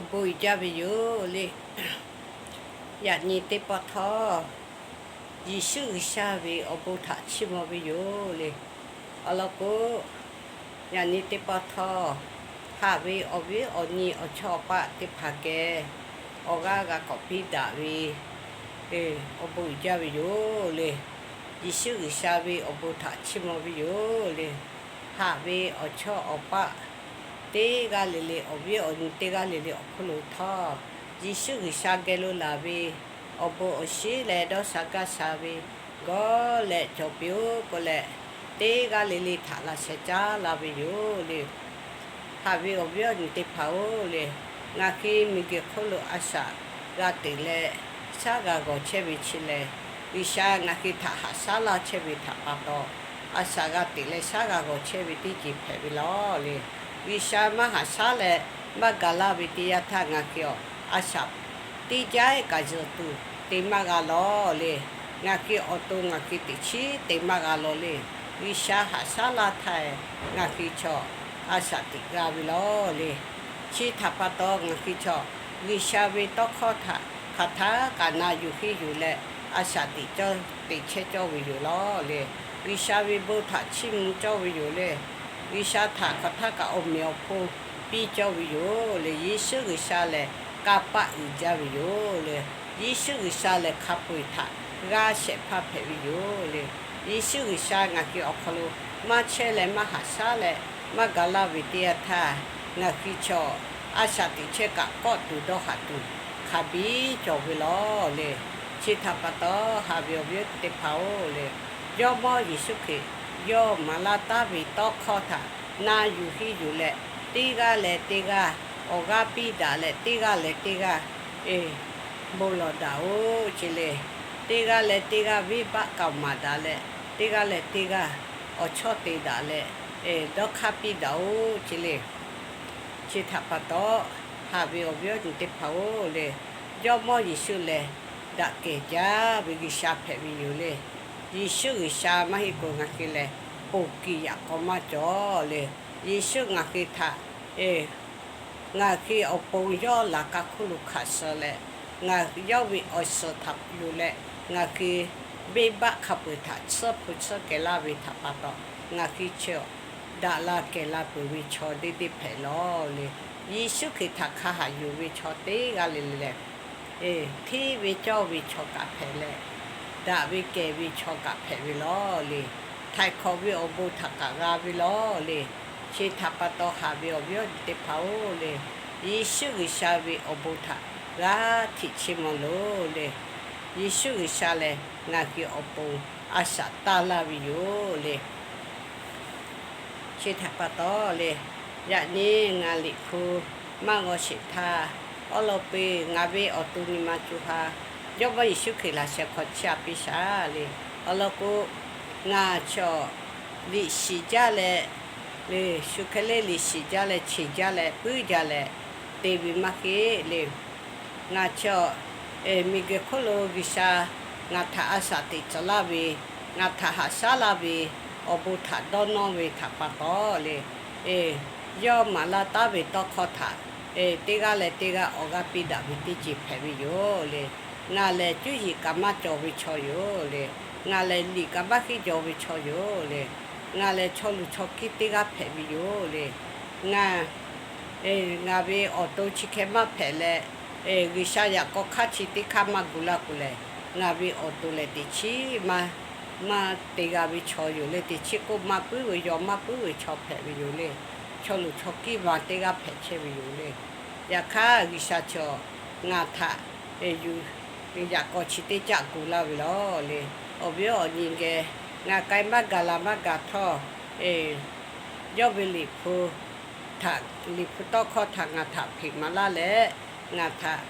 Awˬ bon uiˍ jaˇ ve yoˬ le. Yaꞈ nyi teˇ pawˆ htawˇ, Yeˍsuˆ G'uiˬsha ve awˬ bon htaꞈ chiˇ mvuh ve yoˬ le. Awˬ lawn k'o, yaꞈ nyi teˇ pawˆ htawˇ, haꞈ ve awˬ viˉ awˬ nyi awˬ chawˇ awˬ paˆ teˇ hpaˍ geh awˬ g'aˇ g'a k'awꞈ piˇ daꞈ ve, awˬ bon uiˍ jaˇ ve yoˬ le. Yeˍsuˆ G'uiˬsha ve awˬ bon htaꞈ chiˇ mvuh ve yoˬ le. Haꞈ ve awˬ chawˇ awˬ paˆ teˇ g'aˇ le le, awˬ viˉ awˬ nyi teˇ g'aˇ le le awˬ hk'oˆ lo htawˇ, Yeˍsuˆ G'uiˬsha geh lo laˬ ve awˬ bon awˬ shinˉ leh dawˇ sha gaˇ sha ve gawˇ leh cawˬ piˇ-oˆ k'oˆ leh, teˇ g'aˇ le le htaꞈ laꞈ sheh caˉ laˇ ve yoˬ le. Haꞈ ve awˬ viˉ awˬ nyi teˇ hpaˍ-oˬ le, ngaˬ hui miˬguiˬ hk'oˆ lo a shaꞈ g'a teꞈ leh shaˉ g'a g'awˬ chehˇ ve chi lehˬ, G'uiˬsha ngaˬ hui htaꞈ haꞈ shaˉ laˇ chehˇ ve htaꞈ pa taw, a shaꞈ g'a teꞈ leh shaˉ g'a g'awˬ chehˇ ve teˇ ceuˬ hpehꞈ ve law le. G'uiˬsha maˇ haꞈ shaˉ leh maˇ gaˬ laˇ ve teˇ yanˇ htaˇ ngaˬ hui awˬ a shaꞈ teˇ jaˇ kaꞈ zuhˬ tuˬ te maˇ g'a law le. Ngaˬ hui awˬ to ngaˬ hui teꞈ chiˉ te maˇ g'a law le. G'uiˬsha haꞈ shaˉ laˇ htaˇ, ngaˬ hui chaw a shaꞈ teꞈ g'a ve law le. Chi htaꞈ pa taw ngaˬ hui chaw G'uiˬsha ve tawˇ hkawˇ htaꞈ hk'aˬ htaˇ kaꞈ na yuˬ henˇ yuˬ leh, a shaꞈ teꞈ cawˇ teꞈ chehˇ cawˇ ve yoˬ law le. G'uiˬsha ve bon htaꞈ chiˇ mvuh cawˇ ve yoˬ le. G'uiˬsha htaꞈ hk'aˬ htaˇ kaꞈ awˬ meꞈ awˬ hponˇ piˇ cawˇ ve yoˬ le. Yeˍsuˆ G'uiˬsha lehˬ kanˇ paˆ uiˍ jaˇ ve yoˬ le. Yeˍsuˆ G'uiˬsha lehˬ hk'a peu-eˬ htaꞈ g'aˇ shehˍ hpaˇ hpehꞈ ve yoˬ le. Yeˍsuˆ G'uiˬsha ngaˬ hui awˬ hk'aw lo maˇ chehˇ leh maˇ haꞈ shaˉ leh maˇ gaˬ laˇ ve teˇ yanˇ htaˇ, ngaˬ hui chaw a shaꞈ teꞈ chehˇ kaꞈ kawˆ tuˬ dawˇ haꞈ tuˬ hk'a biˇ cawˬ ve law le. Chi htaꞈ pa taw, haꞈ ve awˬ viˉ teˇ hpaˍ-oˬ le, Jawˇmawˇ Yeˍsuˆ Hkriꞈ yawˇ maˍ laˇ taˉ ve tawˇ hkawˇ htaꞈ na yuˬ henˇ yuˬ leh, teˇ g'aˇ leh teˇ g'aˇ awˬ g'aˇ piˇ daꞈ leh, teˇ g'aˇ leh teˇ g'aˇ bon lawˬ daꞈ-oˬ ce le. Teˇ g'aˇ leh teˇ g'aˇ venˇbaˆ kaoˍ maˍ daꞈ leh, teˇ g'aˇ leh teˇ g'aˇ awˬ chawˇ te daꞈ leh, dawˇ hk'aˇ piˇ daꞈ-oˬ ce le. Chi htaꞈ pa taw, haꞈ ve awˬ viˉ awˬ nyi teˇ hpaˍ-oˬ le, Jawˇmawˇ Yeˍsuˆ lehˬ daꞈ kehˬ jaˇ ve G'uiˬsha hpehꞈ ve yoˬ le. Yeˍsuˆ G'uiˬsha maˇ heˆ k'o ngaˬ hui lehˬ ponˬ kiˬ yaꞈ k'aw maˇ cawˬ le. Yeˍsuˆ ngaˬ hui htaꞈ ngaˬ hui awˬ pon yawˇ laꞈ ka hkuˇ lo hkanˍ suh leh, ngaˬ yawˇ ve awˬ suhˍ htaꞈ yuˬ leh, ngaˬ hui venˇbaˆ hk'a peu-eˬ htaꞈ tsuhˇ hpu tsuhˇ kehˬ laˇ ve htaꞈ pa taw, ngaˬ hui chi daꞈ la kehˬ la peuˬ ve chaw deˇ deˇ hpehꞈ law le. Yeˍsuˆ Hkriꞈ htaꞈ hk'a haꞈ yuˬ ve chaw teˇ g'aˇ le le lehˬ, hteˇ ve cawˇ ve chaw kaꞈ hpehꞈ leh, daꞈ ve kehˬ ve chaw kaꞈ hpehꞈ ve law le. Htaiˍ hkawꞈ ve awˬ bon htaꞈ kaꞈ g'a ve law le. Chi htaꞈ pa taw haꞈ ve awˬ viˉ awˬ nyi teˇ hpaˍ-oˬ le, Yeˍsuˆ G'uiˬsha ve awˬ bon htaꞈ g'a htiꞈ chiˇ mvuh loˬ le. Yeˍsuˆ G'uiˬsha lehˬ ngaˬ hui awˬ pon a shaꞈ taˇ laˇ ve yoˬ le. Chi htaꞈ pa taw le, yaꞈ nyi ngaˬ Liꞈ hpu maˇ g'aw sheˍ htaˇ, awˉ lawn peu-eˬ ngaˬ ve awˬ to nyi ma co ha Jawˇmawˇ Yeˍsuˆ Hkriꞈ laꞈ sheh hk'aw chiˇ aꞈ piˇ shaˍ le. Awˬ lawn k'o, ngaˬ chaw liꞈ shiˍ jaˇ leh, le shu hk'e le liꞈ shiˍ jaˇ leh cheˬ jaˇ leh puiˉ jaˇ leh te ve maˇ heˆ le. Ngaˬ chaw miˬguiˬ hk'oˆ lo G'uiˬsha ngaˬ htaꞈ a shaꞈ teꞈ tcuh laˇ ve, ngaˬ htaꞈ haꞈ shaˉ laˇ ve, awˬ bon htaꞈ dawˇ nawˇ ve htaꞈ pa taw le, yawˇ maˍ laˇ taˉ ve tawˇ hkawˇ htaꞈ teˇ g'aˇ leh teˇ g'aˇ awˬ g'aˇ piˇ daꞈ ve teˇ ceuˬ hpehꞈ ve yoˬ le. Ngaˬ lehˬ cuˇ yiˍ kaꞈ maˇ cawˬ ve chaw yoˬ le. Ngaˬ lehˬ liꞈ kaꞈ maˇ henˇ jaw ve chaw yoˬ le. Ngaˬ lehˬ chaw luˬ chaw kiˇ teˇ g'aˇ hpehꞈ ve yoˬ le. Ngaˬ ngaˬ ve awˬ to chi hk'e maˇ hpehꞈ leh, G'uiˬsha yaꞈ k'aw hk'aˇ chi teˇ hk'aˇ maˇ gu laˇ k'o lehˬ, ngaˬ ve awˬ to lehˬ teꞈ chiˉ maˇ maˇ te g'a ve chaw yoˬ le. Teꞈ chiˉ k'oˆ maˇ puiˉ ve, yaw maˇ puiˉ ve chaw hpehꞈ ve yoˬ le. Chaw luˬ chaw kiˇ ma teˇ g'aˇ hpehꞈ chehˇ ve yoˬ le. Yaꞈ hk'aˇ G'uiˬsha chaw ngaˬ htaꞈ yuˬ yaꞈ k'aw chi teˇ caˆ gu laˇ ve law le. Awˬ viˉ awˬ nyi geh ngaˬ k'ai maˇ gaˬ la maˇ gaˬ htawˇ, yawˇ ve Liꞈ hpu htaꞈ, Liꞈ hpu tawˇ hkawˇ htaꞈ ngaˬ htaꞈ hpeꞈ maˍ laˇ leh, ngaˬ htaꞈ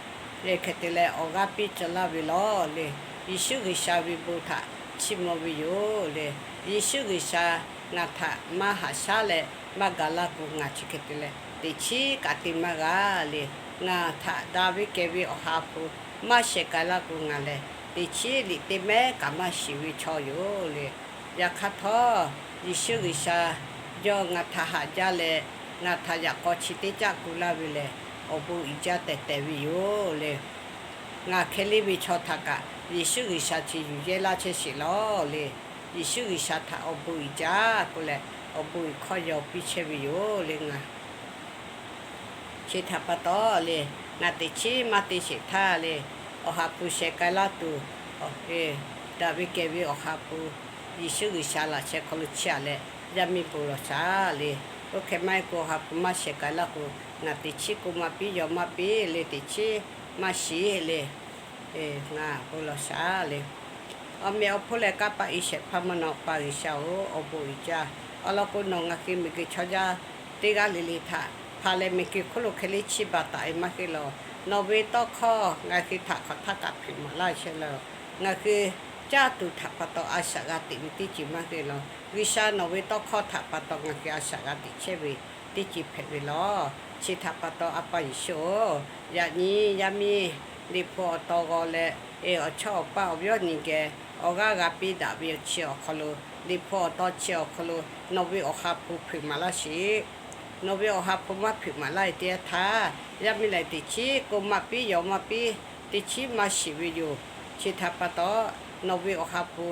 hk'e te leh awˬ g'aˇ piˇ tcuh laˇ ve law le. Yeˍsuˆ G'uiˬsha ve bon htaꞈ chiˇ mvuh ve yoˬ le. Yeˍsuˆ G'uiˬsha ngaˬ htaꞈ maˇ haꞈ shaˉ leh maˇ gaˬ laˇ k'o, ngaˬ chi hk'e te leh teꞈ chiˉ kaꞈ te maˇ g'a le. Ngaˬ htaꞈ daꞈ ve kehˬ ve awˬ ha hpu maˇ shehˍ k'ai laˇ k'o, ngaˬ lehˬ teꞈ chiˉ liꞈ teˇ mehˉ kaꞈ maˇ shiˍ ve chaw yoˬ le. Yaꞈ hk'aˇ htawˇ, Yeˍsuˆ G'uiˬsha yawˇ ngaˬ htaꞈ haꞈ jaˇ leh, ngaˬ htaꞈ yaꞈ k'aw chi teˇ caˆ gu laˇ ve lehˬ, awˬ bon uiˍ jaˇ tehˬ tehˬ ve yoˬ le. Ngaˬ hkeh leˇ ve chaw htaꞈ kaꞈ Yeˍsuˆ G'uiˬsha chi yuˬ yehˇ laˇ chehˇ sheˍ lawˬ le. Yeˍsuˆ G'uiˬsha htaꞈ awˬ bon uiˍ jaˇ k'oˆ leh, awˬ bon uiˍ hkawˇ yaw piˇ chehˇ ve yoˬ le. Ngaˬ chi htaꞈ pa taw le, ngaˬ teꞈ chiˉ maˇ te sheˍ htaˇ le, Awˬ ha hpu sheh k'ai laˇ tuˬ, daꞈ ve kehˬ ve Awˬ ha hpu Yeˍsuˆ G'uiˬsha laꞈ sheh hk'aw lo chiˇ aꞈ leh, yaˇ miˇ bon lawˬ shaˍ le. Oˇ hk'e maˇ heˆ k'o, Awˬ ha hpu maˇ sheh k'ai laˇ k'o, ngaˬ teꞈ chiˉ k'oˆ maˇ piˇ, yaw maˇ piˇ le, teꞈ chiˉ maˇ shiˍ le. Ngaˬ bon lawˬ shaˍ le. Awˬ meꞈ awˬ hponˇ leh kanˇ paˆ iˉ shehˍ hpaˇ mvuhˇ naw pa G'uiˬsha-oˬ, awˬ bon uiˍ jaˇ. Awˬ lawn k'o, nawˬ ngaˬ hui miˬguiˬ chaw yaˇ teˇ g'aˇ le le htaꞈ hpaˍ leh miˬguiˬ hk'oˆ lo hkeh leˇ chiˇ baˬ taˍ ve maˇ heˆ lawˬ. Nawˬ ve tawˇ hkawˇ ngaˬ hui htaꞈ hk'awꞈ htaˇ kaꞈ hpeuꞈ maˍ laˇ chehˇ lawˬ. Ngaˬ hui caˇ tuˬ htaꞈ pa taw a shaꞈ g'a teꞈ ve teˇ ceuˬ maˇ heˆ lawˬ. G'uiˬsha nawˬ ve tawˇ hkawˇ htaꞈ pa taw ngaˬ hui a shaꞈ g'a teꞈ chehˇ ve teˇ ceuˬ hpehꞈ ve lawˬ. Chi htaꞈ pa taw, A pa Yeˍsuˆ-oˬ, yaꞈ nyi yaˇ miˇ Liꞈ hpu awˬ taw g'aw leh, awˬ chawˇ awˬ paˇ awˬ viˉ awˬ nyi geh awˬ g'aˇ g'a piˇ daꞈ ve awˬ chi awˬ hk'aw lo, Liꞈ hpu awˬ taw chi awˬ hk'aw lo nawˬ ve Awˬ ha hpu hpeuꞈ maˍ laˇ sheˍ. Nawˬ ve Awˬ ha hpu maˇ hpeuꞈ maˍ laˇ ve teˇ yanˇ htaˇ, yaˇ miˇ lehˬ teꞈ chiˉ k'oˆ maˇ piˇ, yaw maˇ piˇ, teˇ chiˉ maˇ shiˍ ve yoˬ. Chi htaꞈ pa taw, nawˬ ve Awˬ ha hpu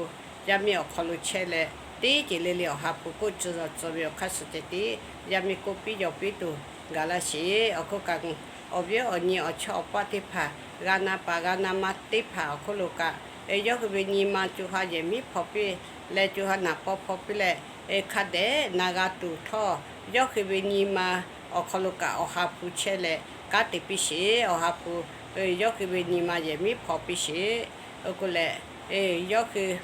yaˇ miˇ awˬ hk'aw lo chehˇ leh, teˇ ceuˬ le le Awˬ ha hpu k'oˆ tcuh yaw tcuh ve awˬ hk'aˇ suh ceh tiˉ yaˇ miˇ k'oˆ piˇ yaw piˇ tuˬ gaˬ laˇ sheˍ. Awˬ hk'oˆ kaꞈ, awˬ viˉ awˬ nyi awˬ chawˇ awˬ paˇ teˇ hpaˍ, g'a na paˍ g'a na ma teˇ hpaˍ awˬ hk'oˆ lo kaꞈ, yawˇ hui ve nyi ma co ha yehˬ miˉ hpaw piˇ leh, co ha naˍ paw hpaw piˇ leh, hk'a dehꞈ na g'a tuˬ htawˇ, yawˇ hui ve nyi ma awˬ hk'aw lo kaꞈ Awˬ ha hpu chehˇ leh kanˉ te piˇ sheˍ. Awˬ ha hpu yawˇ hui ve nyi ma yehˬ miˉ hpaw piˇ sheˍ. Oˇ k'oˆ leh, yawˇ hui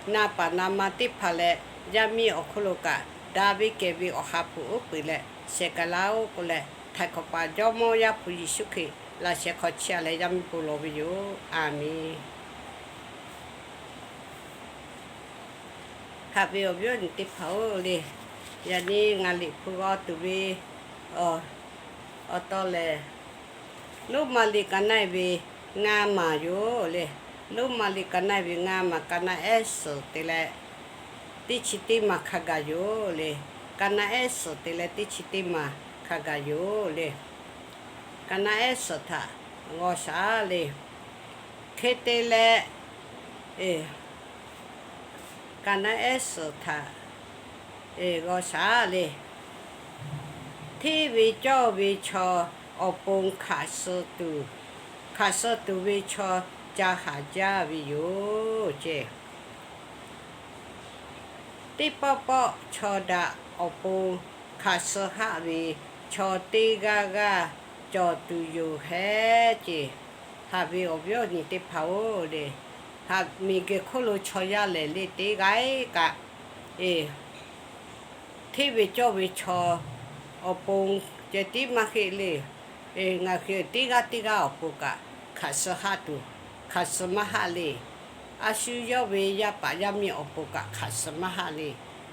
na paˍ na ma teˇ hpaˍ leh yaˇ miˇ awˬ hk'oˆ lo kaꞈ, daꞈ ve kehˬ ve Awˬ ha hpu uˉ peunˍ leh sheh k'ai laˇ-oˆ k'oˆ leh, htaiˍ hk'awꞈ paˍ Jawˇ mawˇ Yaˇ hpu Yeˍsuˆ Hkriꞈ laꞈ sheh hk'aw chiˇ aꞈ leh yaˇ miˇ bon lawˬ ve yoˬ. A menˬ. Haꞈ ve awˬ viˉ awˬ nyi teˇ hpaˍ-oˬ le, yaꞈ nyi ngaˬ Liꞈ hpu g'aw tuˬ ve awˬ taw lehˬ, Roˉmaꞈ liꞈ ka naˆ-e ve ngaˇ maˬ yoˬ le. Roˉmaꞈ liꞈ ka naˆ-e ve ngaˇ maˬ, ka naˆ ehˉ suhˍ te leh teˇ chi teˇ maˬ hk'a gaˬ yoˬ le. Ka naˆ ehˉ suhˍ te leh teˇ chi teˇ maˬ hk'a gaˬ yoˬ le. Ka naˆ ehˉ suhˍ htaꞈ g'aw shaˍ le. Hk'e te leh, ka naˆ ehˉ suhˍ htaꞈ g'aw shaˍ le. Hteˇ ve cawˇ ve chaw awˬ pon hk'aˬ suh tuˬ, hk'aˬ suh tuˬ ve chaw ca haˍ jaˇ ve yoˬ ce. Teˇ pawˆ pawˆ chaw daꞈ awˬ pon hk'aˬ suh haˆ ve chaw teˇ g'aˇ g'aˇ cawˬ tuˬ yoˬ hehˉ ce. Haꞈ ve awˬ viˉ awˬ nyi teˇ hpaˍ-oˬ le, haꞈ miˬguiˬ hk'oˆ lo chaw yaˇ lehˬ le teˇ g'aˇ kaꞈ, hteˇ ve cawˇ ve chaw awˬ pon ceh tiˉ maˇ heˆ le. Ngaˬ hui teˇ g'aˇ teˇ g'aˇ awˬ pon kaꞈ hk'aˬ suh haˆ tuˬ, hk'aˬ suh maˇ haˆ le. A shu yawˇ ve yaˇ paˍ yaˇ miˇ awˬ pon kaꞈ hk'aˬ suh maˇ haˆ le.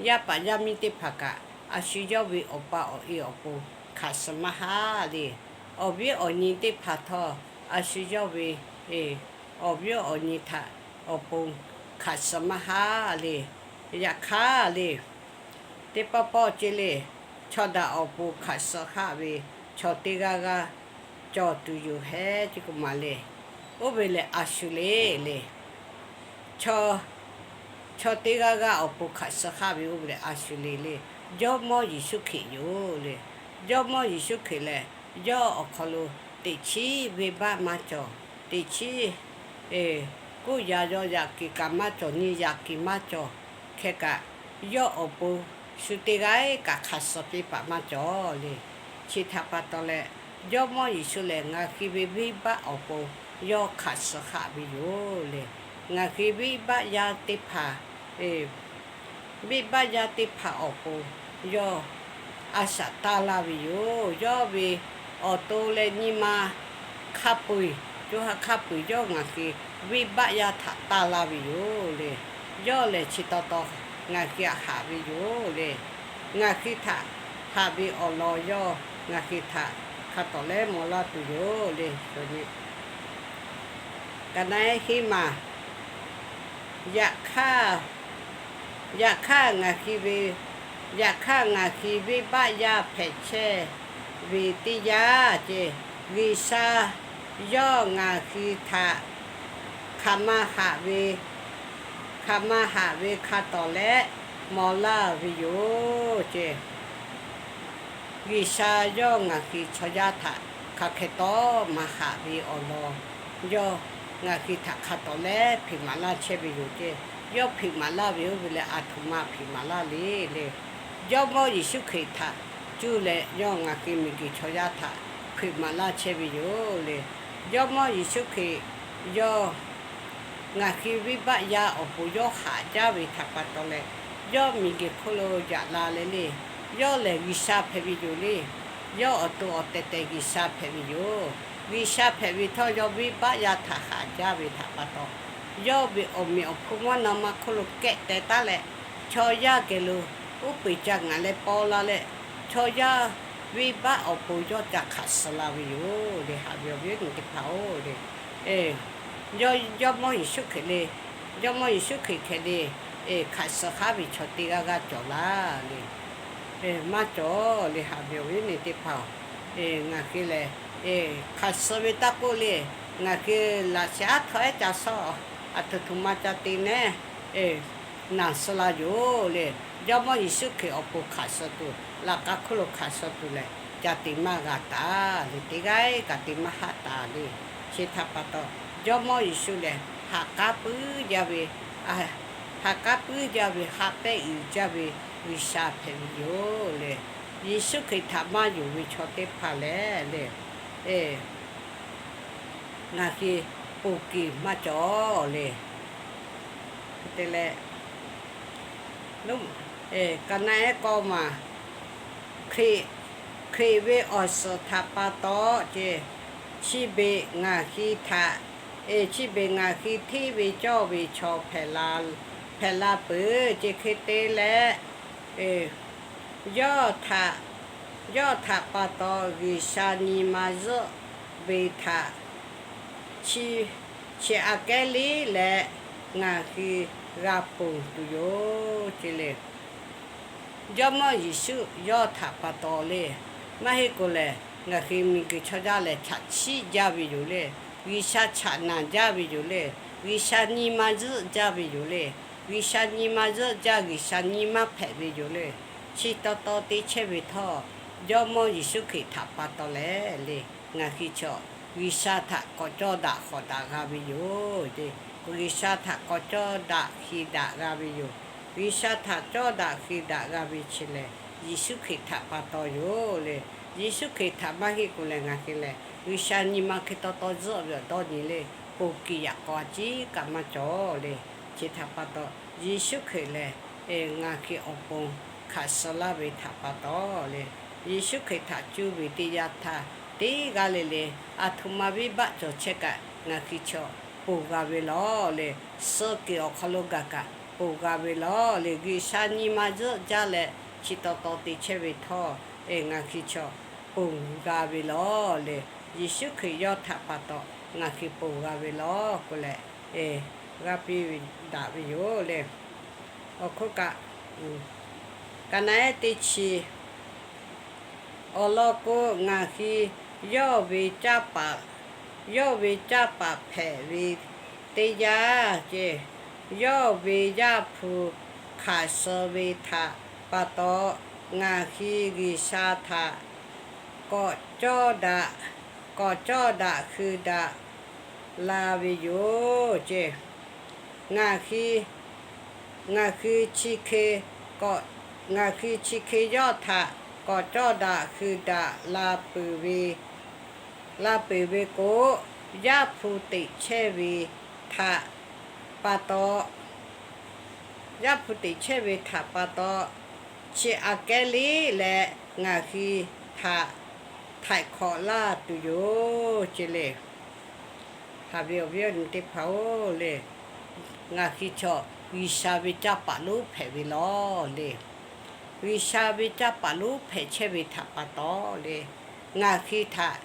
Yaˇ paˍ yaˇ miˇ teˇ hpaˍ kaꞈ a shu yawˇ ve awˬ pa awˬ e awˬ pon hk'aˬ suh maˇ haˆ le. Awˬ viˉ awˬ nyi teˇ hpaˍ htawˇ, a shu yawˇ ve awˬ viˉ awˬ nyi htaꞈ awˬ pon hk'aˬ suh maˇ haˆ le. Yaꞈ hk'aˇ le, teˇ pawˆ pawˆ ce le, chaw daꞈ awˬ pon hk'aˬ suh haˆ ve chaw teˇ g'aˇ g'aˇ cawˬ tuˬ yoˬ hehˉ ce k'o maˍ le. Oˇ ve lehˬ a shu le le. Chaw, chaw teˇ g'aˇ g'aˇ awˬ pon hk'aˬ suh haˆ ve oˇ ve lehˬ a shu le le. Jawˇmawˇ Yeˍsuˆ Hkriꞈ yoˬ le. Jawˇmawˇ Yeˍsuˆ Hkriꞈ lehˬ, yawˇ awˬ hk'aw lo teꞈ chiˉ venˇbaˆ maˇ cawˬ. Teꞈ chiˉ kuˇ yaꞈ yaw yaꞈ kiˍ kaꞈ maˇ cawˬ, nyi yaꞈ kiˍ maˇ cawˬ. Hk'e kaꞈ, yawˇ awˬ pon shu teˇ g'aˇ kaꞈ hk'aˬ suh piˇ paˍ maˇ cawˬ le. Chi htaꞈ pa taw leh, Jawˇmawˇ Yeˍsuˆ lehˬ ngaˬ hui ve venˇbaˆ awˬ pon yawˇ hk'aˬ suh haˆ ve yoˬ le. Ngaˬ hui venˇbaˆ yaˇ teˇ hpaˍ, venˇbaˆ yaˇ teˇ hpaˍ awˬ pon yawˇ a shaꞈ taˇ laˇ ve yoˬ. Yawˇ ve awˬ to leh nyi ma hk'a peu-eˬ, co ha hk'a peu-eˬ yawˇ ngaˬ hui venˇbaˆ yaˇ htaꞈ taˇ laˇ ve yoˬ le. Yawˇ lehˬ chi taw taw ngaˬ hui htaꞈ haꞈ ve yoˬ le. Ngaˬ hui htaꞈ haꞈ ve awˬ lawn yawˇ ngaˬ hui htaꞈ hk'a tawˍ lehˉ maw laˇ tuˬ yoˬ le. Ka naˆ ehˉ hiˉ maˬ, yaꞈ hk'aˇ, yaꞈ hk'aˇ ngaˬ hui ve, yaꞈ hk'aˇ ngaˬ hui venˇbaˆ yaˇ hpehꞈ chehˇ ve teˇ yanˇ ce, G'uiˬsha yawˇ ngaˬ hui htaꞈ hk'aˬ ma haꞈ ve, hk'aˬ ma haꞈ ve hk'a tawˍ leh maw laˇ ve yoˬ ce. G'uiˬsha yawˇ ngaˬ hui chaw yaˇ htaꞈ hk'aˬ hk'e tawˇ maˍ haꞈ ve awˬ lawn, yawˇ ngaˬ hui htaꞈ hk'a tawˍ leh hpeꞈ maˍ laˇ chehˇ ve yoˬ ce. Yawˇ hpeꞈ maˍ laˇ ve oˇ ve leh aˬ htoꞈ ma hpeꞈ maˍ laˇ le le. Jawˇmawˇ Yeˍsuˆ Hkriꞈ htaꞈ cuˇ leh yawˇ ngaˬ hui miˬguiˬ chaw yaˇ htaꞈ hpeꞈ maˍ laˇ chehˇ ve yoˬ le. Jawˇmawˇ Yeˍsuˆ Hkriꞈ yawˇ ngaˬ hui venˇbaˆ yaˇ awˬ pon yawˇ haꞈ jaˇ ve htaꞈ pa taw leh, yawˇ miˬguiˬ hk'oˆ lo yaꞈ la leh le, yawˇ lehˬ G'uiˬsha hpehꞈ ve yoˬ le. Yawˇ awˬ to awˬ tehˬ tehˬ G'uiˬsha hpehꞈ ve yoˬ. G'uiˬsha hpehꞈ ve htawˇ, yawˇ venˇbaˆ yaˇ htaꞈ haꞈ jaˇ ve htaꞈ pa taw, yawˇ ve awˬ meꞈ awˬ hponˇ mvuhˇ naw ma hk'oˆ lo kehˆ teh taˉ leh, chaw yaˇ geh lo uˉ peunˍ ca ngaˬ leh paw la leh, chaw yaˇ venˇbaˆ awˬ pon yawˇ ca hk'aˬ suh la ve yoˬ le. Haꞈ ve awˬ viˉ awˬ nyi teˇ hpaˍ-oˬ le, Jawˇmawˇ Yeˍsuˆ Hkriꞈ le, Jawˇmawˇ Yeˍsuˆ Hkriꞈ hkeh le, hk'aˬ suh haˉ ve chaw teˇ g'aˇ g'aˇ cawˬ laˇ le. Maˇ cawˬ le. Haꞈ ve awˬ viˉ awˬ nyi teˇ hpaˍ-oˬ, ngaˬ hui lehˬ hk'aˬ suh ve taˇ k'oˆ le, ngaˬ hui laꞈ sheh aˉ htaw ehˉ ca shawˉ, aˬ htoꞈ htoꞈ ma ca te nehˉ naˬ suh la yoˬ le. Jawˇmawˇ Yeˍsuˆ Hkriꞈ awˬ pon hk'aˬ suh tuˬ, laꞈ ka hk'oˆ lo hk'aˬ suh tuˬ lehˬ, ca te maˇ g'a taˍ le. Teˇ g'aˇ kaꞈ te maˇ haˆ taˍ le. Chi htaꞈ pa taw, Jawˇmawˇ Yeˍsuˆ lehˬ ha k'aˉ puiˉ jaˇ ve, ha k'aˉ puiˉ jaˇ ve, ha pehˇ uiˍ jaˇ ve G'uiˬsha hpehꞈ ve yoˬ le. Yeˍsuˆ Hkriꞈ htaꞈ maˇ yonˍ ve chaw teˇ hpaˍ lehˬ le, ngaˬ hui ponˬ kiˬ maˇ cawˬ le. Te leh, ka naˆ ehˉ kawˇ maˬ, Hkriꞈ, Hkriꞈ ve awˬ suhˍ htaꞈ pa taw ce, chi beˬ ngaˬ hui htaꞈ, chi beˬ ngaˬ hui hteˇ ve cawˇ ve chaw hpehꞈ la peuˬ ce. Hk'e te leh, yawˇ htaꞈ, yawˇ htaꞈ pa taw G'uiˬsha nyi ma zuhˆ ve htaꞈ chi, chi aꞈ kehˉ liˇ leh ngaˬ hui g'a ponˬ tuˬ yoˬ ce le. Jawˇmawˇ Yeˍsuˆ yawˇ htaꞈ pa taw le, maˇ heˆ k'o lehˬ, ngaˬ hui miˬguiˬ chaw yaˇ lehˬ chaꞈ chiˆ jaˇ ve yoˬ le. G'uiˬsha chaꞈ naˬ jaˇ ve yoˬ le. G'uiˬsha nyi ma zuhˆ jaˇ ve yoˬ le. G'uiˬsha nyi ma zuhˆ jaˇ, G'uiˬsha nyi ma hpehꞈ ve yoˬ le. Chi taw taw te chehˇ ve htawˇ, Jawˇmawˇ Yeˍsuˆ Hkriꞈ htaꞈ pa taw leh le, ngaˬ hui chaw G'uiˬsha htaꞈ k'awꞈ cawˇ daꞈ hawˍ daꞈ g'a ve yoˬ. G'uiˬsha htaꞈ k'awꞈ cawˇ daꞈ heˍ daꞈ g'a ve yoˬ. G'uiˬsha htaꞈ cawˇ daꞈ heˍ daꞈ g'a ve chi lehˬ, Yeˍsuˆ Hkriꞈ htaꞈ pa taw yoˬ le. Yeˍsuˆ Hkriꞈ htaꞈ maˇ heˆ k'o lehˬ, ngaˬ hui lehˬ G'uiˬsha nyi ma hk'e taw taw zuhˆ ve awˬ dawˇ nyi le, ponˬ kiˬ yaꞈ k'aw a ciˉ kaꞈ maˇ cawˬ le. Chi htaꞈ pa taw, Yeˍsuˆ Hkriꞈ lehˬ ngaˬ hui awˬ pon hk'aˬ suh laˇ ve htaꞈ pa taw le, Yeˍsuˆ Hkriꞈ htaꞈ cuˇ ve teˇ yanˇ htaˇ, teˇ g'aˇ le le aˬ htoꞈ ma venˇbaˆ cawˬ chehˇ kaꞈ ngaˬ hui chaw ponˬ g'a ve lawˬ le. Suh kuiˬ awˬ hk'aw lo gaˬ kaꞈ ponˬ g'a ve lawˬ le. G'uiˬsha nyi ma zuhˆ jaˇ leh chi taw taw te chehˇ ve htawˇ, ngaˬ hui chaw ponˬ g'a ve lawˬ le. Yeˍsuˆ Hkriꞈ yawˇ htaꞈ pa taw ngaˬ hui ponˬ g'a ve lawˬ k'oˆ leh, g'a piˇ daꞈ ve yoˬ le. Awˬ hk'oˆ kaꞈ, ka naˆ ehˉ teˇ chi awˬ lawn k'o, ngaˬ hui yawˇ ve caˇ paˍ, yawˇ ve caˇ paˍ hpehꞈ ve teˇ yanˇ ce, yawˇ ve Yaˇ hpu hk'aˬ suh ve htaꞈ pa taw, ngaˬ hui G'uiˬsha htaꞈ k'awꞈ cawˇ daꞈ, k'awꞈ cawˇ daꞈ hui daꞈ la ve yoˬ ce. Ngaˬ hui, ngaˬ hui chi hk'e, ngaˬ hui chi hk'e yawˇ htaꞈ k'awꞈ cawˇ daꞈ hui daꞈ la peuˬ ve, la peuˬ ve k'o, Yaˇ hpu teꞈ chehˇ ve htaꞈ pa taw, Yaˇ hpu teꞈ chehˇ ve htaꞈ pa taw, chi aꞈ kehˉ liˇ leh ngaˬ hui htaꞈ htaiˍ hk'awꞈ laˇ tuˬ yoˬ ce le. Haꞈ ve awˬ viˉ awˬ nyi teˇ hpaˍ-oˬ le, ngaˬ hui chaw G'uiˬsha ve caˇ paˍ lonˉ hpehꞈ ve lawˬ le. G'uiˬsha ve caˇ paˍ lonˉ hpehꞈ chehˇ ve htaꞈ pa taw le, ngaˬ hui htaꞈ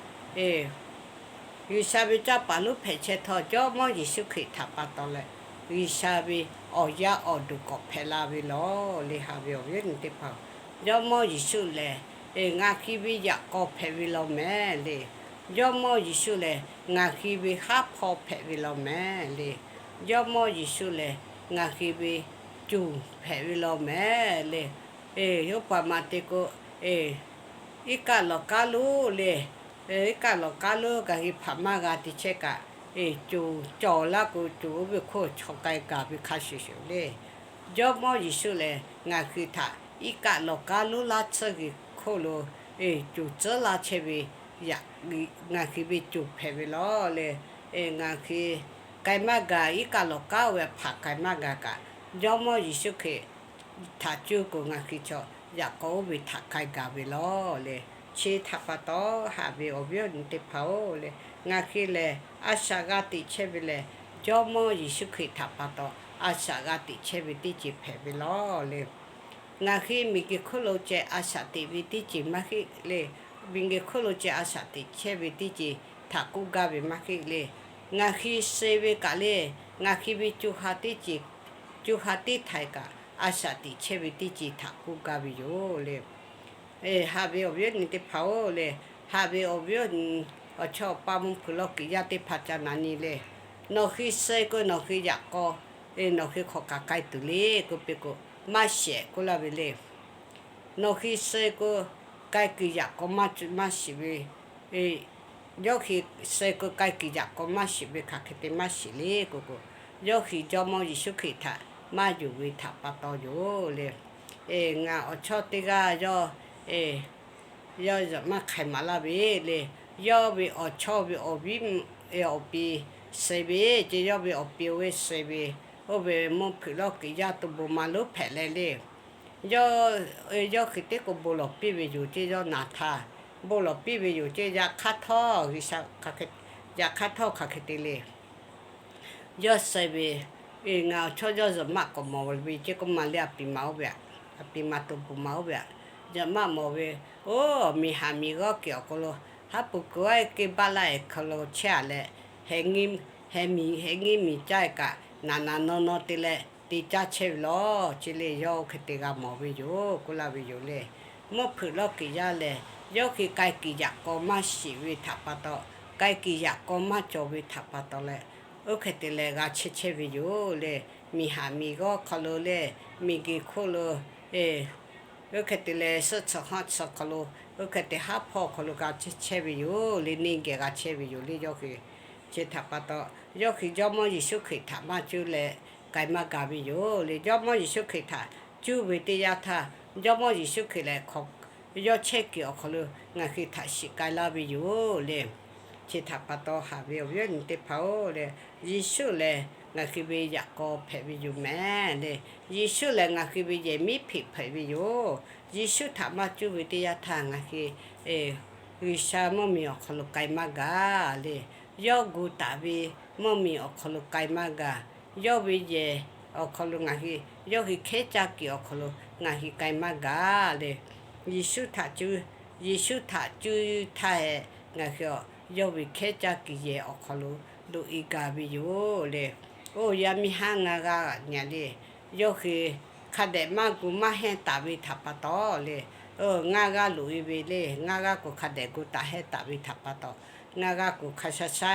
G'uiˬsha ve caˇ paˍ lonˉ hpehꞈ chehˇ htawˇ, Jawˇmawˇ Yeˍsuˆ Hkriꞈ htaꞈ pa taw leh, G'uiˬsha ve awˬ yaˇ awˬ duˬ k'awꞈ hpehꞈ la ve lawˬ le. Haꞈ ve awˬ viˉ awˬ nyi teˇ hpaˍ-oˬ, Jawˇmawˇ Yeˍsuˆ lehˬ ngaˬ hui ve yaꞈ k'aw hpehꞈ ve lawˬ mehˍ le. Jawˇmawˇ Yeˍsuˆ lehˬ ngaˬ hui ve haˉ hpawˇ hpehꞈ ve law mehˍ le. Jawˇmawˇ Yeˍsuˆ lehˬ ngaˬ hui ve cuˬ hpehꞈ ve law mehˍ le. Eˬ, oˇ paˍ maˬ te k'o, eˬ, iˉ kaˆ lawˬ kaˉ lonˉ le, iˉ kaˆ lawˬ kaˉ lonˉ ngaˬ hui hpaꞈ maˇ g'a te chehˇ kaꞈ, eˬ, cuˬ cawˬ laˇ k'o, cuˬ oˇ ve hk'oˆ chaw k'ai gaˬ ve hk'a shuˍ shuˍ le. Jawˇmawˇ Yeˍsuˆ lehˬ ngaˬ hui htaꞈ iˉ kaˆ lawˬ kaˉ lonˉ laˇ tsuhˇ g'uiˬ hk'oˆ lo, eˬ, cuˬ tcuhˉ laˇ chehˇ ve yaꞈ, ngaˬ hui ve cuˬ hpehꞈ ve law le. Ngaˬ hui k'ai maˇ gaˬ, iˉ kaˆ lawˬ kaˉ oˇ ve hpaꞈ k'ai maˇ gaˬ kaꞈ, Jawˇmawˇ Yeˍsuˆ Hkriꞈ htaꞈ cuˇ k'o ngaˬ hui chaw yaꞈ k'aw oˇ ve htaꞈ k'ai gaˬ ve law le. Chi htaꞈ pa taw, haꞈ ve awˬ viˉ awˬ nyi teˇ hpaˍ-oˬ le, ngaˬ hui lehˬ a shaꞈ g'a teꞈ chehˇ ve lehˬ, Jawˇmawˇ Yeˍsuˆ Hkriꞈ htaꞈ pa taw a shaꞈ g'a teꞈ chehˇ ve teˇ ceuˬ hpehꞈ ve law le. Ngaˬ hui miˬguiˬ hk'oˆ lo ceh a shaꞈ teꞈ ve teˇ ceuˬ maˇ heˆ le. Miˬguiˬ hk'oˆ lo ceh a shaꞈ teꞈ chehˇ ve teˇ ceuˬ htaꞈ k'oˆ gaˇ ve maˇ heˆ le. Ngaˬ hui suh ve kaꞈ le, ngaˬ hui ve co ha teˇ ceuˬ, co ha teˇ htaiˍ kaꞈ a shaꞈ teꞈ chehˇ ve teˇ ceuˬ htaꞈ k'oˆ gaˇ ve yoˬ le. Haꞈ ve awˬ viˉ awˬ nyi teˇ hpaˍ-oˬ le, haꞈ ve awˬ viˉ awˬ nyi, awˬ chawˇ awˬ paˇ mvuhˇ hpeuꞈ lawˇ kiꞈ yaˇ teˇ hpaˍ ca na nyi le. Nawˬ hui suh k'o nawˬ hui yaꞈ k'aw, nawˬ hui hk'awꞈ kaꞈ k'ai tuˬ le k'oˆ piˇ k'o, maˇ shehˍ k'oˆ laˇ ve le. Nawˬ hui suh k'o k'ai kuiˬ yaꞈ k'aw maˇ shiˍ ve, yawˇ hui suh k'o k'ai kuiˬ yaꞈ k'aw maˇ shiˍ ve hk'aˬ hk'e te maˇ shiˍ le k'oˆ k'o, yawˇ hui Jawˇmawˇ Yeˍsuˆ Hkriꞈ htaꞈ maˇ yonˍ ve htaꞈ pa taw yoˬ le. Ngaˬ awˬ chawˇ teˇ g'aˇ yawˇ, yawˇ zuhꞈ maˇ hk'aiˍ maˍ laˇ ve le. Yawˇ ve awˬ chawˇ ve awˬ viˉ awˬ pi suh ve ce, yawˇ ve awˬ pi oˇ ve suh ve, oˇ ve mvuhˇ hpeuꞈ lawˇ kiꞈ yaˇ to bon ma lonˉ hpehꞈ leh le. Yawˇ, yawˇ hk'e teˉ k'o bon lawˬ piˇ ve yoˬ ce, yawˇ naˍ htaˇ bon lawˬ piˇ ve yoˬ ce, yaꞈ hk'aˇ htawˇ G'uiˬsha, yaꞈ hk'aˇ htawˇ hk'aˬ hk'e te le. Yawˇ suh ve, ngaˬ awˬ chawˇ yawˇ zuhꞈ maˆ k'awꞈ mawˬ ve ce k'oˆ ma le, a piˍ ma oˇ ve, a piˍ ma to bon ma oˇ ve, zuhꞈ maˆ mawˬ ve, oˇ miˬ haꞈ miˬ g'awˇ kiˬ awˬ hk'aw lo, haˉ pui kuiˬ aˉ keu baˆ laˇ ehˍ hk'aw lo chehˇ a leh, heh miˬ heh ngiˇ miˬ caˇ e kaꞈ, naˍ naˍ naw naw te leh te caˇ chehˇ ve law ce le. Yawˇ oˇ hk'e te g'a mawˬ ve yoˬ k'oˆ laˇ ve yoˬ le. Mvuhˇ hpeuꞈ lawˇ kiꞈ yaˇ lehˬ, yawˇ hui k'ai kuiˬ yaꞈ k'aw maˇ shiˍ ve htaꞈ pa taw, k'ai kuiˬ yaꞈ k'aw maˇ cawˬ ve htaꞈ pa taw leh, oˇ hk'e te leh g'a chehˇ chehˇ ve yoˬ le. Miˬ haꞈ miˬ g'awˇ hk'aw lo le, miˬguiˬ hk'oˆ lo, oˇ hk'e te leh suhˆ tsuhꞈ haˆ tsuhꞈ hk'aw lo, oˇ hk'e te haˉ hpawˇ hk'aw lo g'a chehˇ chehˇ ve yoˬ le. Neˇ geh g'a chehˇ ve yoˬ le. Yawˇ hui, chi htaꞈ pa taw, yawˇ hui Jawˇmawˇ Yeˍsuˆ Hkriꞈ htaꞈ maˇ cuˇ leh k'ai maˇ gaˬ ve yoˬ le. Jawˇmawˇ Yeˍsuˆ Hkriꞈ htaꞈ cuˇ ve teˇ yanˇ htaˇ, Jawˇmawˇ Yeˍsuˆ Hkriꞈ lehˬ hk'awꞈ yawˇ chehˇ kuiˬ awˬ hk'aw lo ngaˬ hui htaꞈ shiˍ k'ai laˇ ve yoˬ le. Chi htaꞈ pa taw, haꞈ ve awˬ viˉ awˬ nyi teˇ hpaˍ-oˬ le, Yeˍsuˆ lehˬ ngaˬ hui ve yaꞈ k'aw hpehꞈ ve yoˬ mehˍ le. Yeˍsuˆ lehˬ ngaˬ hui ve yehˬ miˉ hpeꞈ hpehꞈ ve yoˬ. Yeˍsuˆ htaꞈ maˇ cuˇ ve teˇ yanˇ htaˇ ngaˬ hui G'uiˬsha mvuhˇmiˬ awˬ hk'aw lo k'ai maˇ gaˬ le. Yawˇ gu taˍ ve mvuhˇmiˬ awˬ hk'aw lo k'ai maˇ gaˬ. Yawˇ ve yehˬ awˬ hk'aw lo ngaˬ hui, yawˇ hui hkehˉ caˇ kuiˬ awˬ hk'aw lo ngaˬ hui k'ai maˇ gaˬ le. Yeˍsuˆ htaꞈ cuˇ, Yeˍsuˆ htaꞈ cuˇ htaˇ hehꞈ ngaˬ hui a, yawˇ ve hkehˉ caˇ kuiˬ yehˬ awˬ hk'aw lo loꞈ e gaˬ ve yoˬ le. Oˇ yaˇ miˇ haˉ ngaˇ g'aˇ nyi le, yawˇ hui hk'a dehꞈ maˇ gu maˇ hehnˇ taˍ ve htaꞈ pa taw le, ngaˇ g'aˇ loꞈ e ve le. Ngaˇ g'aˇ k'o hk'a dehꞈ gu taˍ hehnˇ taˍ ve htaꞈ pa taw, ngaˇ g'aˇ k'o hk'a sha sha,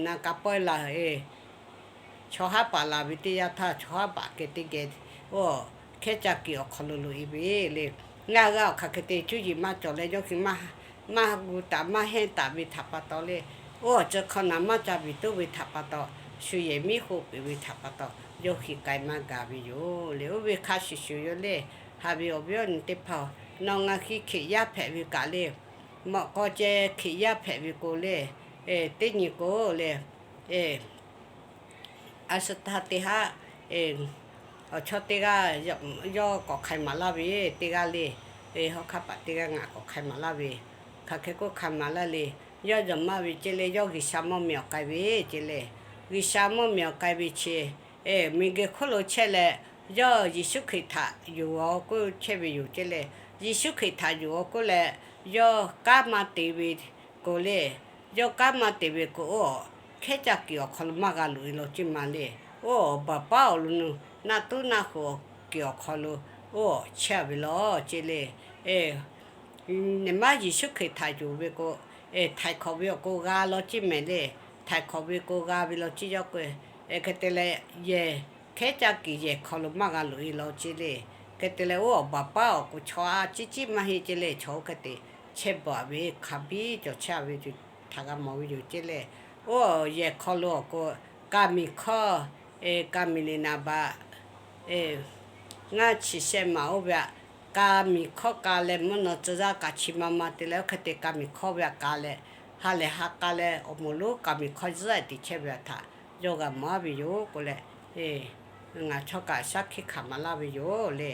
na ka pawehˇ la e chaw haˉ paˍ laˬ ve teˇ yanˇ htaˇ, chaw haˉ paˍ keh teˇ geh, oˇ, hkehˉ caˇ kuiˬ awˬ hk'aw lo loꞈ e ve le. Ngaˇ g'aˇ awˬ hk'aˬ hk'e te cuˇ yiˍ maˇ cawˬ leh, yawˇ hui maˇ gu taˍ maˇ hehnˇ taˍ ve htaꞈ pa taw le, oˇ awˬ ceuˬ hk'aw naˍ maˇ ca biˬ toˇ ve htaꞈ pa taw, shu yehˬ miˉ hoꞈ peꞈ ve htaꞈ pa taw, yawˇ hui k'ai maˇ gaˬ ve yoˬ le. Oˇ ve hk'a shuˍ shuˍ yoˬ le. Haꞈ ve awˬ viˉ awˬ nyi teˇ hpaˍ-oˬ, nawˬ ngaˬ hui Hkriꞈ yaˇ hpehꞈ ve kaꞈ le, mawꞈ k'aw ceh Hkriꞈ yaˇ hpehꞈ ve k'o le, teˇ nyi k'o le, a shu htaˇ teˇ haˉ, awˬ chawˇ teˇ g'aˇ yawˇ k'awꞈ hk'ai maˍ laˇ ve teˇ g'aˇ le, hawˉ hk'aˇ paˍ teˇ g'aˇ ngaˬ k'awꞈ hk'ai maˍ laˇ ve, hk'aˬ hk'e k'oˆ hk'ai maˍ laˇ le, yawˇ zuhꞈ maˇ ve ce le, yawˇ G'uiˬsha mvuhˇmiˬ awˬ k'ai ve ce le, G'uiˬsha mvuhˇmiˬ awˬ k'ai ve chi, miˬguiˬ hk'oˆ lo chehˇ leh, yawˇ Yeˍsuˆ Hkriꞈ htaꞈ yonˍ-aw k'oˆ chehˇ ve yoˬ ce le, Yeˍsuˆ Hkriꞈ htaꞈ yonˍ-aw k'oˆ leh, yawˇ kanˉ maˇ te ve k'o le, yawˇ kanˉ maˇ te ve k'o, oˇ, hkehˉ caˇ kuiˬ awˬ hk'aw lo maˇ g'a loꞈ e law ceˇ ma le. Oˇ, baˬ paˉ awˬ lo nu, naˆ tuˉ naˆ hoꞈ kuiˬ awˬ hk'aw lo, oˇ, chehˇ ve law ce le. Nyi maˇ Yeˍsuˆ Hkriꞈ htaꞈ yonˍ ve k'o, htaiˍ hkawꞈ ve awˬ k'o g'a law ceˇ mehˍ le. Htaiˍ hkawꞈ ve k'o g'a ve law ceˇ yawˇ k'o, hk'e te leh yehˬ hkehˉ caˇ kuiˬ yehˬ hk'aw lo maˇ g'a loꞈ e law ceˇ le. Hk'e te leh oˇ awˬ baˬ paˉ awˬ k'o chaw a ciˉ ciˉ maˇ heˆ ceˇ le. Chaw oˇ hk'e te chehˇ baˬ ve hk'a biˇ cawˬ chehˇ ve tuˬ htaꞈ g'a mawˬ ve yoˬ ceˇ le. Oˇ yehˬ hk'aw lo awˬ k'o ka miˬ hkawˇ, ka miˬ liꞈ naˍ baꞈ ngaˇ chi shehˆ maˬ oˇ ve aꞈ, ka miˬ hkawˇ ka leh mvuhˇ naw tcuh yaˇ kaꞈ chi ma ma te leh oˇ hk'e te ka miˬ hkawˇ ve aꞈ ka leh, ha lehˬ ha k'a leh awˬ moˍ lonˉ ka miˬ hkawˇ zuhˆ tiꞈ chehˇ ve aꞈ htaꞈ yawˇ g'a mawˬ a ve yoˬ k'o leh, ngaˬ chaw kaꞈ shaˉ hkiˆ hkanˍ maˍ laˇ ve yoˬ le.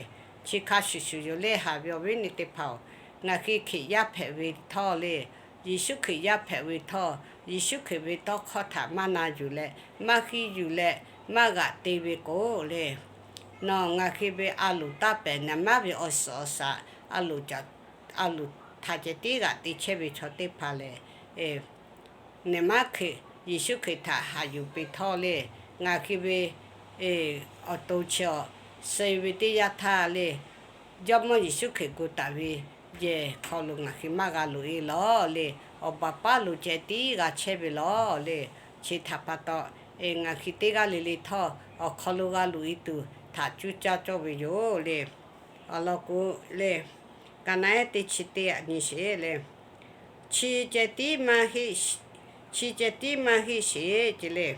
Chi hk'a shuˍ shuˍ yoˬ le. Haꞈ ve awˬ viˉ awˬ nyi teˇ hpaˍ-oˬ, ngaˬ hui Hkriꞈ yaˇ hpehꞈ ve htawˇ le, Yeˍsuˆ Hkriꞈ yaˇ hpehꞞ ve htawˇ, Yeˍsuˆ Hkriꞈ ve tawˇ hkawˇ htaꞈ maˇ na yuˬ leh, maˇ hiˇ yuˬ leh, maˇ g'aꞈ te ve k'o le, nawˬ ngaˬ hui ve a loˍ taˇ pehˍ, naˍ manˇ ve awˬ suhˍ awˬ shaˍ a loˍ, a loˍ htaꞈ ceh tiˉ g'aꞈ te chehˇ ve chaw teˇ hpaˍ lehˬ, naˍ manˇ Hkriꞈ Yeˍsuˆ Hkriꞈ htaꞈ haꞈ yuˬ piˇ htawˇ le, ngaˬ hui ve awˬ to chi awˬ suh ve teˇ yanˇ htaˇ le, Jawˇmawˇ Yeˍsuˆ Hkriꞈ gu taˍ ve yehˬ hk'aw lo ngaˬ hui maˇ g'a loꞈ e lawˬ le. Awˬ baˬ paˉ lo ceh tiˉ g'a chehˇ ve lawˬ le. Chi htaꞈ pa taw, ngaˬ hui teˇ g'aˇ le le htawˇ awˬ hk'aw lo g'a loꞈ e tuˬ htaꞈ cuˇ caˇ cawˇ ve yoˬ le. Awˬ lawn k'o le, ka naˉ ehˉ teˇ chi teˇ aꞈ nyi sheˍ le. Chi ceh tiˉ maˇ heˆ, chi ceh tiˉ maˇ heˆ sheˍ ce le.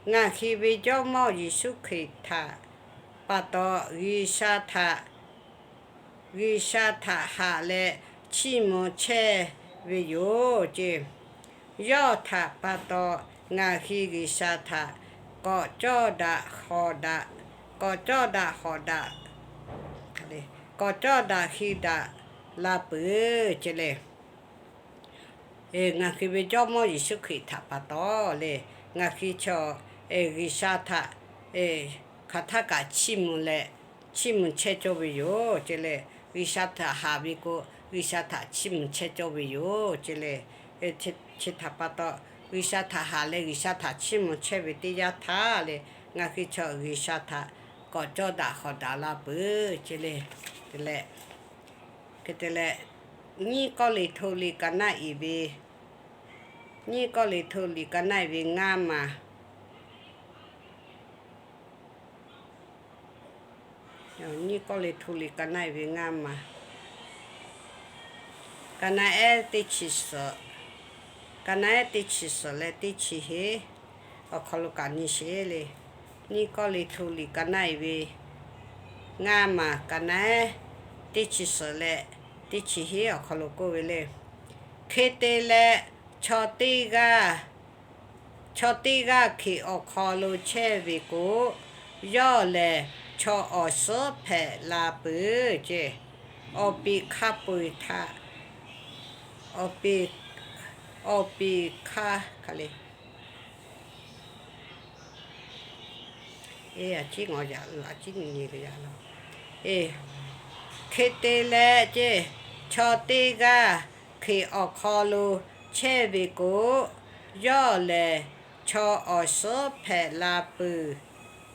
Ngaˬ hui ve Jawˇmawˇ Yeˍsuˆ Hkriꞈ htaꞈ pa taw G'uiˬsha htaꞈ, G'uiˬsha htaꞈ haꞈ leh chiˇ mvuh chehˇ ve yoˬ ce. Yawˇ htaꞈ pa taw ngaˬ hui G'uiˬsha htaꞈ k'awꞈ cawˇ daꞈ hawˍ daꞈ, k'awꞈ cawˇ daꞈ hawˍ daꞈ, k'awꞈ cawˇ daꞈ hui daꞈ la peuˬ ce le. Ngaˬ hui ve Jawˇmawˇ Yeˍsuˆ Hkriꞈ htaꞈ pa taw le, ngaˬ hui chaw G'uiˬsha htaꞈ hk'aˬ htaˇ kaꞈ chiˇ mvuh leh, chiˇ mvuh chehˇ cawˇ ve yoˬ ce le. G'uiˬsha htaꞈ haꞈ ve k'o, G'uiˬsha htaꞈ chiˇ mvuh chehˇ cawˇ ve yoˬ ce le. Chi htaꞈ pa taw, G'uiˬsha htaꞈ haꞈ leh G'uiˬsha htaꞈ chiˇ mvuh chehˇ ve teˇ yanˇ htaˇ le, ngaˬ hui chaw G'uiˬsha htaꞈ k'awꞈ cawˇ daꞈ hawˍ daꞈ la peuˬ ce le. Te leh, hk'e te leh, nyiˇ Kawˇrenˍhtuˆ liꞈ ka naˉ iˍ ve, nyiˇ Kawˇrenˍhtuˆ liꞈ ka naˉ iˍ ve ngaˇ maˬ, nyiˇ Kawˇrenˍhtuˆ liꞈ ka naˉ iˍ ve ngaˇ maˬ, ka naˉ ehˉ teˇ chi suhˍ, ka naˉ ehˉ teˇ chi suhˍ leh teˇ chi hiˉ awˬ hk'aw lo kaꞈ nyi sheˍ le. Nyiˇ Kawˇrenˍhtuˆ liꞈ ka naˉ iˍ ve ngaˇ maˬ, ka naˉ ehˉ teˇ chi suhˍ leh teˇ chi hiˉ awˬ hk'aw lo k'oˆ ve le. Hk'e te leh, chaw teˇ g'aˇ, chaw teˇ g'aˇ Hkriꞈ awˬ hk'aw lo chehˇ ve k'o, yawˇ lehˬ chaw awˬ suhˉ hpehꞈ la peuˬ ce. Awˬ piˍ hk'a peu-eˬ htaꞈ, awˬ piˍ, awˬ piˍ hk'a, hk'a le, e, a ciˉ ngaˬ yaꞈ, a ciˉ nyi nyi ve yaꞈ la. Hk'e te leh ce, chaw teˇ g'aˇ Hkriꞈ awˬ hk'aw lo chehˇ ve k'o, yawˇ lehˬ chaw awˬ suhˉ hpehꞈ la peuˬ.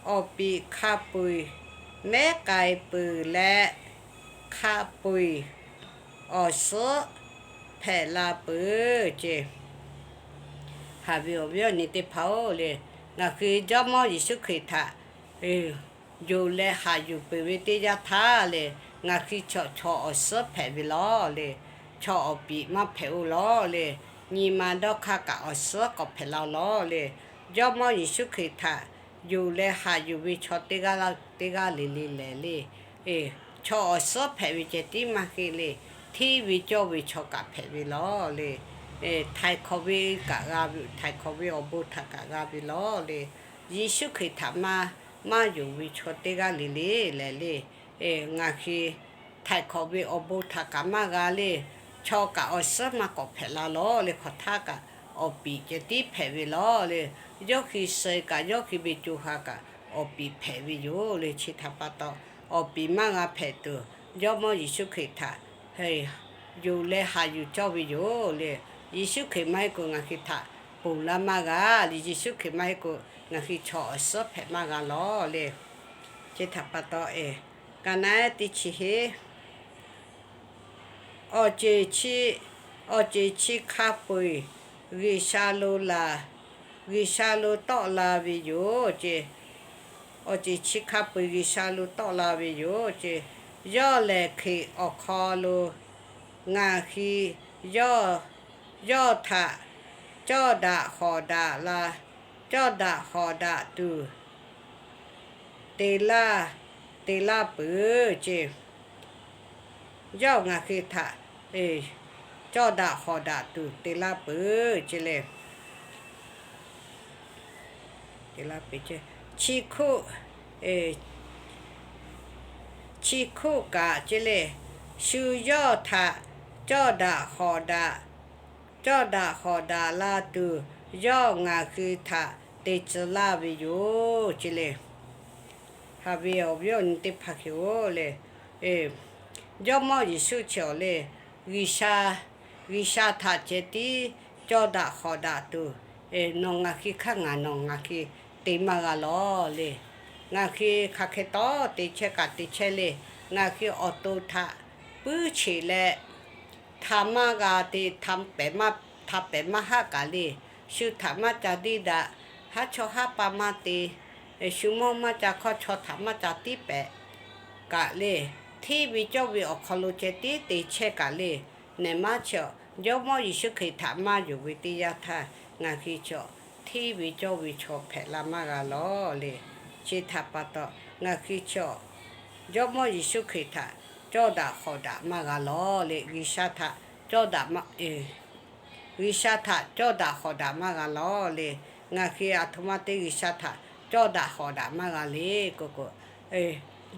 Awˬ piˍ hk'a peu-eˬ mehˉ k'ai peuˬ leh, hk'a peu-eˬ awˬ suhˉ hpehꞈ la peuˬ ce. Haꞈ ve awˬ viˉ awˬ nyi teˇ hpaˍ-oˬ le, ngaˬ hui Jawˇmawˇ Yeˍsuˆ Hkriꞈ htaꞈ yonˍ leh haꞈ yuˬ peuˬ ve teˇ yanˇ htaˇ le, ngaˬ hui chaw, chaw awˬ suhˉ hpehꞈ ve lawˬ le. Chaw awˬ piˍ maˇ hpehꞈ-oˬ lawˬ le. Nyi ma dawˇ hk'aˇ kaꞈ awˬ suhˉ k'awꞈ hpehꞈ la lawˬ le. Jawˇmawˇ Yeˍsuˆ Hkriꞈ htaꞈ yonˍ leh haꞈ yuˬ ve chaw teˇ g'aˇ, teˇ g'aˇ le le lehˬ le, chaw awˬ suhˉ hpehꞈ ve ceh tiˉ maˇ heˆ le. Hteˇ ve cawˇ ve chaw kaꞈ hpehꞈ ve lawˬ le. Htaiˍ hkawꞈ ve kaꞈ g'a ve, htaiˍ hkawꞈ ve awˬ bon htaꞈ kaꞈ g'a ve lawˬ le. Yeˍsuˆ Hkriꞈ htaꞈ maˇ, maˇ yonˍ ve chaw teˇ g'aˇ le le lehˬ le, ngaˬ hui htaiˍ hkawꞈ ve awˬ bon htaꞈ kaꞈ maˇ g'a le. Chaw kaꞈ awˬ suhˉ maˇ k'awꞈ hpehꞈ la lawˬ le. Hk'aˬ htaˇ kaꞈ awˬ piˍ ceh tiˉ hpehꞈ ve lawˬ le. Yawˇ hui suh kaꞈ, yawˇ hui ve co ha kaꞈ awˬ piˍ hpehꞈ ve yoˬ le. Chi htaꞈ pa taw, awˬ piˍ maˇ g'a hpehꞈ tuˬ, Jawˇmawˇ Yeˍsuˆ Hkriꞈ htaꞈ yonˍ leh haꞈ yuˬ cawˇ ve yoˬ le. Yeˍsuˆ Hkriꞈ maˇ heˆ k'o ngaˬ hui htaꞈ ponˬ laˇ maˇ g'a le. Yeˍsuˆ Hkriꞈ maˇ heˆ k'o ngaˬ hui chaw awˬ suhˉ hpehꞈ maˇ g'a lawˬ le. Chi htaꞈ pa taw, ka naˉ ehˉ teˇ chi hiˉ awˬ ceuˬ chi, awˬ ceˬ chi hk'a peu-eˬ G'uiˬsha lo la, G'uiˬsha lo tawˆ la ve yoˬ ce. Awˬ ceˬ chi hk'a peu-eˬ G'uiˬsha lo tawˆ la ve yoˬ ce. Yawˇ lehˬ Hkriꞈ awˬ hk'aw lo ngaˬ hui yawˇ, yawˇ htaꞈ cawˇ daꞈ hawˍ daꞈ la, cawˇ daꞈ hawˍ daꞈ tuˬ te laˇ, te laˇ peuˬ ce. Yawˇ ngaˬ hui htaꞈ cawˇ daꞈ hawˍ daꞈ tuˬ te laˇ peuˬ ce le. Chi hkoˆ, chi hkoˆ kaꞈ ce le, shu yawˇ htaꞈ cawˇ daꞈ hawˍ daꞈ, cawˇ daꞈ hawˍ daꞈ la tuˬ yawˇ ngaˬ hui htaꞈ te tcuh laˇ ve yoˬ ce le. Haꞈ ve awˬ viˉ awˬ nyi teˇ hpaˍ hk'e-oˬ le, Jawˇmawˇ Yeˍsuˆ chi awˬ le, G'uiˬsha, G'uiˬsha htaꞈ ceh tiˉ cawˇ daꞈ hawˍ daꞈ tuˬ, nawˬ ngaˬ hui hk'aˇ ngaˬ nawˬ ngaˬ hui te maˇ g'a lawˬ le. Ngaˬ hui hk'aˬ hk'e tawˇ te chehˇ kaꞈ te chehˇ le. Ngaˬ hui awˬ to htaꞈ puiˉ cheˬ leh, htaꞈ maˇ g'a te, htaꞈ pehˍ maˇ, htaꞈ pehˍ maˇ haˆ kaꞈ le. Shu htaꞈ maˇ ca deˇ daꞈ, haˉ chawˇ haˉ pa maˇ te, shu mawˇ maˇ ca hkawˇ, chaw htaꞈ maˇ ca tiˉ pehˍ kaꞈ le. Hteˇ ve cawˇ ve awˬ hk'aw lo ceh tiˉ te chehˇ kaꞈ le. Nehˬ maˇ chaw, Jawˇmawˇ Yeˍsuˆ Hkriꞈ htaꞈ maˇ yonˍ ve teˇ yanˇ htaˇ, ngaˬ hui chaw hteˇ ve cawˇ ve chaw hpehꞈ la maˇ g'a lawˬ le. Chi htaꞈ pa taw, ngaˬ hui chaw Jawˇmawˇ Yeˍsuˆ Hkriꞈ htaꞈ cawˇ daꞈ hawˍ daꞈ maˇ g'a lawˬ le. G'uiˬsha htaꞈ cawˇ daꞈ maˇ, G'uiˬsha htaꞈ cawˇ daꞈ hawˍ daꞈ maˇ g'a lawˬ le. Ngaˬ hui aˬ htoꞈ ma te G'uiˬsha htaꞈ cawˇ daꞈ hawˍ daꞈ maˇ g'a le k'o k'o,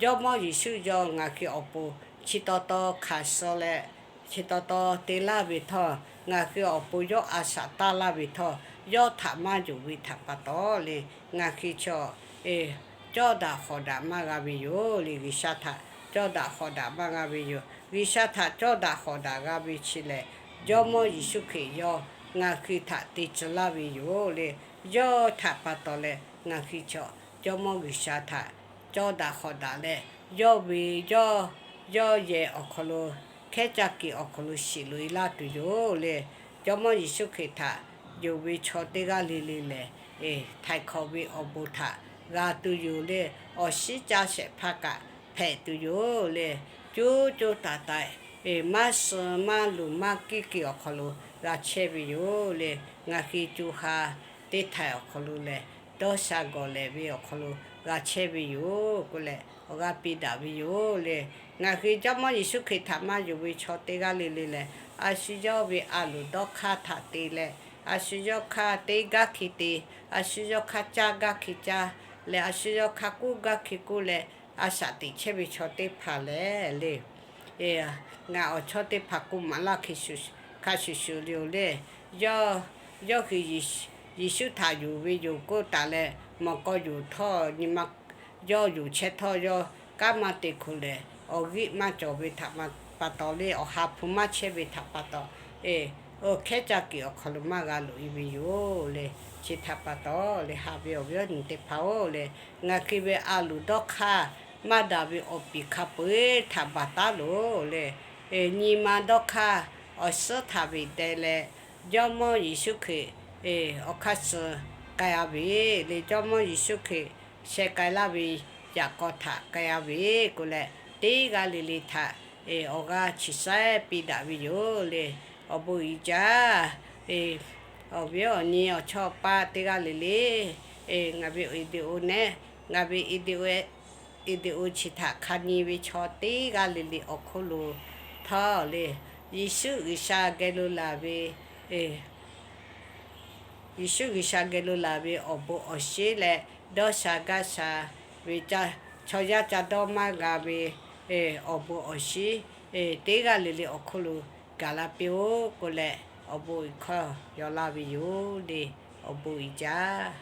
Jawˇmawˇ Yeˍsuˆ yawˇ ngaˬ hui awˬ pon chi taw taw hkanˍ suh leh, chi taw taw te laˇ ve htawˇ, ngaˬ hui awˬ pon yawˇ a shaꞈ taˇ laˇ ve htawˇ, yawˇ htaꞈ maˇ yonˍ ve htaꞈ pa taw le, ngaˬ hui chaw cawˇ daꞈ hawˍ daꞈ maˇ g'a ve yoˬ le. G'uiˬsha htaꞈ cawˇ daꞈ hawˍ daꞈ maˇ g'a ve yoˬ. G'uiˬsha htaꞈ cawˇ daꞈ hawˍ daꞈ g'a ve chi lehˬ, Jawˇmawˇ Yeˍsuˆ Hkriꞈ yawˇ ngaˬ hui htaꞈ te tcuh laˇ ve yoˬ le. Yawˇ htaꞈ pa taw leh ngaˬ hui chaw Jawˇmawˇ G'uiˬsha htaꞈ cawˇ daꞈ hawˍ daꞈ leh, yawˇ ve yawˇ, yawˇ yehˬ awˬ hk'aw lo, hkehˉ caˇ kuiˬ awˬ hk'aw lo shiˍ loꞈ e laˇ tuˬ yoˬ le. Jawˇmawˇ Yeˍsuˆ Hkriꞈ htaꞈ yonˍ ve chaw teˇ g'aˇ le le lehˬ, htaiˍ hkawꞈ ve awˬ bon htaꞈ g'a tuˬ yoˬ le. Awˬ shinˉ caˇ shehˍ hpaˇ kaꞈ hpehꞈ tuˬ yoˬ le. Coˇ coˇ taiˍ taiˍ, maˇ suh maˇ luˬ maˇ kiˇ kuiˬ awˬ hk'aw lo g'a chehˇ ve yoˬ le. Ngaˬ hui co ha teˇ htaiˍ awˬ hk'aw lo lehˬ, dawˇ sha gawˬ lehˍ ve awˬ hk'aw lo g'a chehˇ ve yoˬ k'oˆ leh, awˬ g'aˇ piˇ daꞈ ve yoˬ le. Ngaˬ hui Jawˇmawˇ Yeˍsuˆ Hkriꞈ htaꞈ maˇ yonˍ ve chaw teˇ g'aˇ le le lehˬ, a shu yawˇ ve a loˍ dawˇ hk'aˇ htaꞈ te leh, a shu yawˇ hk'aˇ teˇ g'aˇ hk'e te, a shu yawˇ hk'aˇ caˇ g'aˇ hk'e caˇ leh, a shu yawˇ hk'aˇ k'oˆ g'aˇ hk'e k'oˆ leh, a shaꞈ teꞈ chehˇ ve chaw teˇ hpaˍ lehˬ le, ngaˬ awˬ chawˇ teˇ hpaˍ k'oˆ maˍ laˇ hk'a shuˍ shuˍ le-oˬ le. Yawˇ, yawˇ hui Yeˍsuˆ htaꞈ yonˍ ve yoˬ k'oˆ taˍ leh, mawˬ k'aw yonˍ htawˇ nyi ma, yawˇ yonˍ chehˇ htawˇ yawˇ kanˉ maˇ te hk'o lehˬ, awˬ g'euˆ maˇ cawˬ ve htaꞈ pa taw le, awˬ ha hpu maˇ chehˇ ve htaꞈ pa taw, hkehˉ caˇ kuiˬ awˬ hk'aw lo maˇ g'a loꞈ e ve yoˬ le. Chi htaꞈ pa taw le, haꞈ ve awˬ viˉ awˬ nyi teˇ hpaˍ-oˬ le, ngaˬ hui ve a loˍ dawˇ hk'aˇ maˇ daꞈ ve awˬ piˍ hk'a peu-eˬ htaꞈ baˬ taˉ loˬ le. Nyi ma dawˇ hk'aˇ awˬ suhˉ htaꞈ ve te leh, Jawˇmawˇ Yeˍsuˆ Hkriꞈ awˬ hk'aˇ suh k'ai-a ve le. Jawˇmawˇ Yeˍsuˆ Hkriꞈ sheh k'ai laˇ ve yaꞈ k'aw htaꞈ k'ai-a ve k'oˆ leh, teˇ g'aˇ le le htaꞈ awˬ g'aˇ chi shaiˉ piˇ daꞈ ve yoˬ le. Awˬ bon uiˍ jaˇ. Awˬ viˉ awˬ nyi awˬ chawˇ paˆ teˇ g'aˇ le le, ngaˬ ve video nehˉ, ngaˬ ve video chi htaꞈ hk'a nyi ve chaw teˇ g'aˇ le le awˬ hk'oˆ lo htawˇ le, Yeˍsuˆ G'uiˬsha geh lo laˬ ve, Yeˍsuˆ G'uiˬsha geh lo laˬ ve awˬ bon awˬ shinˉ leh, dawˇ sha gaˇ sha ve, chaw yaˇ ca dawˇ maˇ g'a ve awˬ bon awˬ shinˉ teˇ g'aˇ le le awˬ hk'oˆ lo gaˬ la piˇ-oˆ k'oˆ leh, awˬ bon uiˍ hkawˇ yaw laˇ ve yoˬ le. Awˬ bon uiˍ jaˇ.